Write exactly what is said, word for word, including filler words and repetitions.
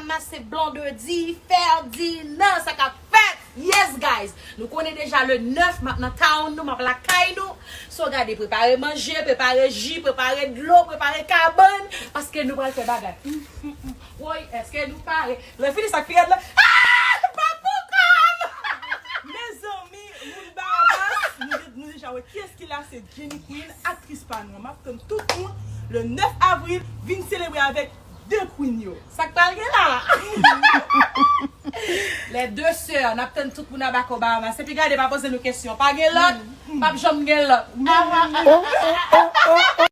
Bahamas, se Blondedy, Ferdinand, sa k ap fèt? Yes, guys! Nou konnen deja le nèf, m ap nan town nou, m ap lakay nou. So, gade, prepare manje, prepare ji, prepare dlo, prepare kabann, paske nou pral fè bagay. Mm, mm, mm. Woy, èske nou pare? Lè fini sa k pi rèd la. Ah! Pa pou kòm! Mezanmi, moun Bahamas, nou, nou deja wè kiyès ki la, se Jenny Queen, aktris pa nou an. M ap tann tout moun le nèf avril, vin selebre avèk de Queen yo. Sa k pral gen la? Les deux sœurs, n ap tann tout moun anba kò Bahamas. Epi gade, pa poze nou kesyon. Pa gen lòt, p ap janm gen lòt. Ah, ah, ah.